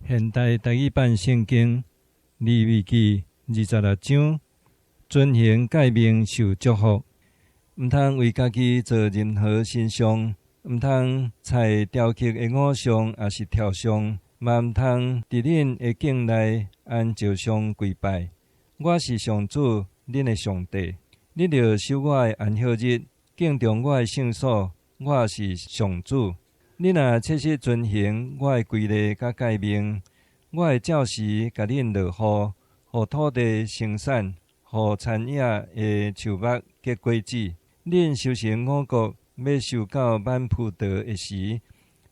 現代台語版聖經利未記26章，遵行誡命受祝福，毋通為家己做任何神像，毋通採雕刻的偶像，抑是雕像，嘛毋通佇恁的境內按石像跪拜。我是上主，恁的上帝。恁著守我的安息日，敬重我的聖所。我是上主。恁若切實遵行我的規例佮誡命，我會照時共恁落雨，予土地生產，予田野的樹木結果子。恁收成五穀，欲收到滿葡萄的時，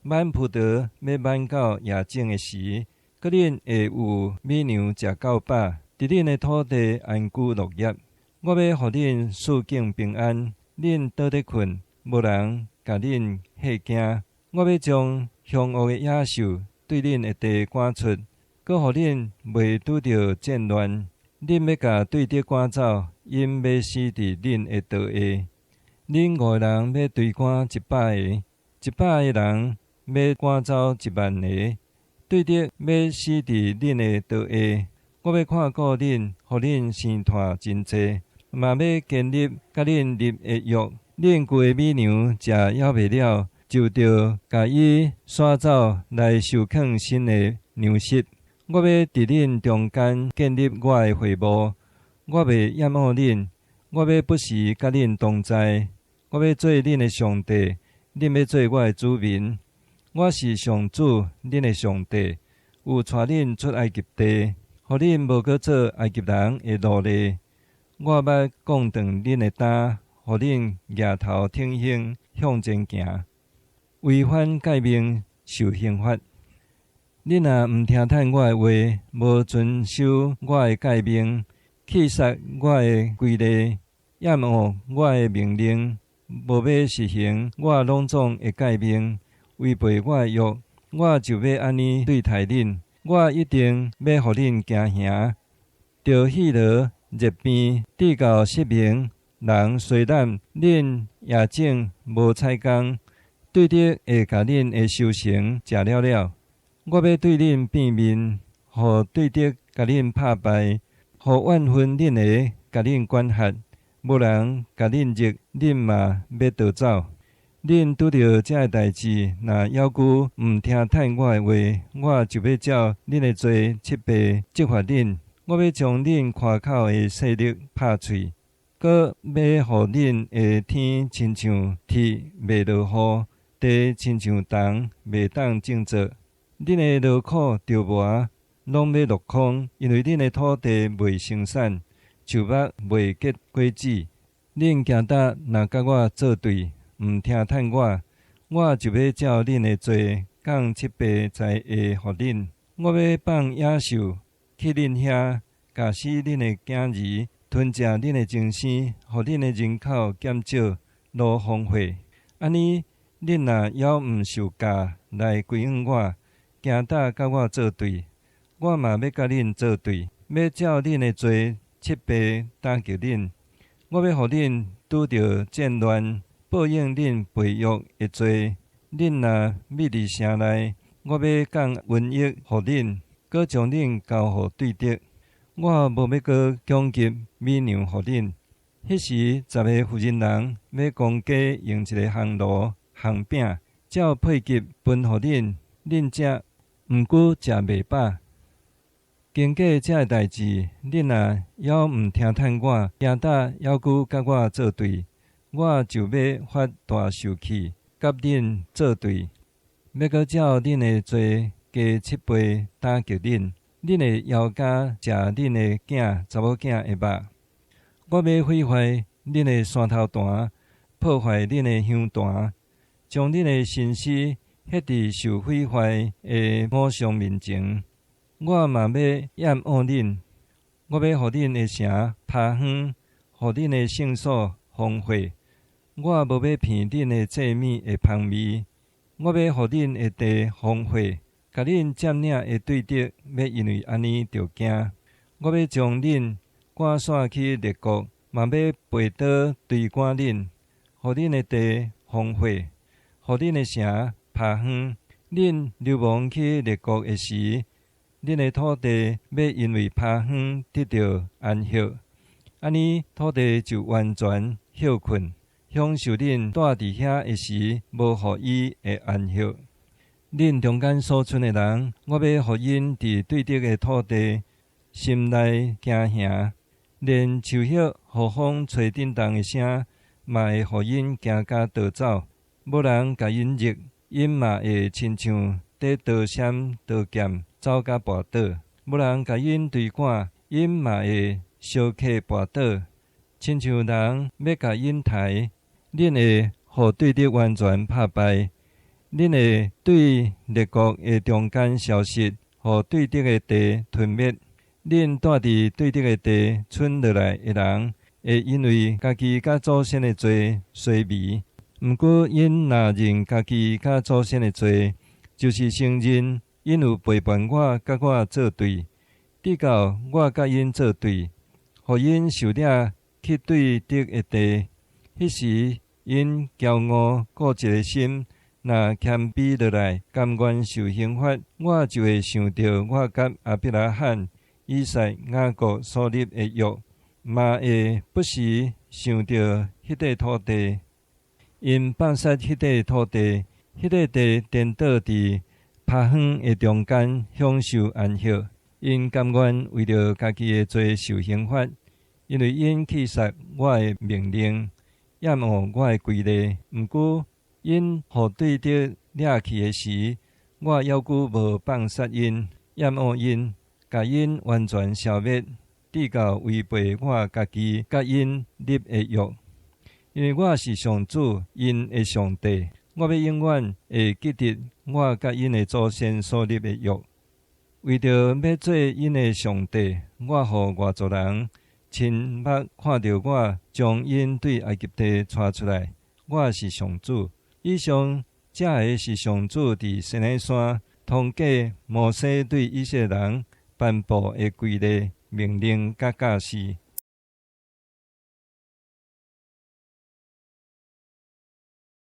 滿葡萄欲滿到葉種的時，閣恁會有美糧食夠飽，佇恁的土地安居樂業。我欲予恁四境平安，恁倒咧睏，無人共恁嚇驚。我欲將兇惡的野獸對恁的地趕出，閣予恁袂拄著戰亂。恁欲共對敵趕走，𪜶欲死佇恁的刀下。恁五個人欲追趕100個，100個人欲趕走1萬個，對敵欲死佇恁的刀下。我欲看顧恁，予恁生湠真濟，嘛欲堅立佮恁立的約。恁舊的美糧食猶未了，就著共伊徙走來收囥新的糧食。我欲佇恁中間建立我的會幕，我袂厭惡恁，我欲不時佮恁同在。我欲做恁的上帝，恁欲做我的子民。我是上主，恁的上帝，有帶恁出埃及地，予恁無閣做埃及人的奴隸。我捌降斷恁的擔，予恁舉頭挺胸向前行。違反誡命受刑罰。恁若毋聽趁我的話，無遵守我的誡命，棄殺我的規例，厭惡我的命令，無欲實行我攏總的誡命，違背我的約，我就欲按呢對待恁。我一定欲予恁驚嚇，著戲羅熱病，直到失明人衰懶，恁葉種無採工，對敵會共恁的收成食了了。我欲對恁變面，予對敵共恁拍敗，予怨恨恁的共恁管轄，無人共恁逆，恁嘛欲逃走。恁拄著這个代誌，若猶閣毋聽趁我的話，我就欲照恁的罪七倍責罰恁。我欲將恁誇口的勢力拍碎，閣欲予恁的天親像鐵袂落雨，地親像銅袂當種作。恁的勞苦著磨攏欲落空，因為恁的土地袂生產，樹木袂結果子。恁行膽若佮我作對，毋聽趁我，我就欲照恁的罪降七倍災禍予恁。我欲放野獸去恁遐，咬死恁的囝兒，吞食恁的親生，予恁的人口減少，攏荒廢。按呢，恁若猶毋受教來歸向我，行膽佮我作對，我嘛欲佮恁作對，欲照恁的罪七倍打擊恁。我欲予恁拄著戰亂，報應恁背約的罪。恁若覕佇城內，我欲降瘟疫予恁，閣將恁交予對敵。我無欲閣供給米糧予恁。彼時，十個婦人人欲公家用一個烘爐烘餅，照配給分予恁，恁食，毋過食袂飽。經過這个代誌，恁若猶毋聽趁我，行膽猶閣佮我作對，我就欲發大受氣，佮恁作對，欲閣照恁的罪加七倍打擊恁。恁的枵飢食恁的囝查某囝的肉。我欲毀壞恁的山頭壇，破壞恁的香壇，將恁的神屍歇佇受毀壞的偶像面前。我嘛欲厭惡恁，我欲予恁的城趴荒，予恁的聖所荒廢。我無欲鼻恁的祭物的芳味，我欲予恁的地荒廢，共恁佔領的對敵欲因為按呢著驚。我欲將恁趕散去列國，嘛欲拔刀追趕恁，予恁的地荒廢，予恁的城趴荒。恁流亡去列國的時，恁的土地欲因為拍風得著安歇，按呢土地就完全歇睏，享受恁住佇遐的時，無予伊的安歇。恁中間所賰的人，我欲予𪜶佇對敵的土地心內驚嚇，連樹葉予風吹振動的聲，嘛會予𪜶驚甲逃走。無人共𪜶逆，𪜶嘛會親像綴刀閃刀劍走甲跋倒。無人共𪜶追趕，𪜶嘛會相客跋倒，親像人欲共𪜶刣。恁會予對敵完全拍敗，恁會對列國的中間消失，予對敵的地吞滅。恁住佇對敵的地賰落來的人，會因為家己佮祖先的罪衰微。毋過，𪜶若認家己佮祖先的罪，就是承認𪜶有背叛我，佮我做對，直到我佮𪜶做對，予𪜶受掠去對敵的地。彼時，𪜶驕傲固執的心，若謙卑落來，甘願受刑罰，我就會想著我佮亞伯拉罕、以撒、雅各所立的約，嘛會不時想著彼塊土地。𪜶放殺彼塊土地，彼塊地顛倒佇拍風的中間享受安歇。𪜶甘願為著家己的罪受刑罰，因為𪜶棄殺我的命令，厭惡我的規例。毋過，𪜶予對敵掠去的時，我猶閣無放殺𪜶，厭惡𪜶，共𪜶完全消滅，直到違背我家己佮𪜶立的約。因為我是上主𪜶的上帝，我欲永遠會記得我佮𪜶的祖先所立的約。為著欲做𪜶的上帝，我予外族人親目看著我將𪜶對埃及地帶出來。我是上主。以上這个是上主佇西奈山通過摩西對以色列人頒布的規例、命令佮教示。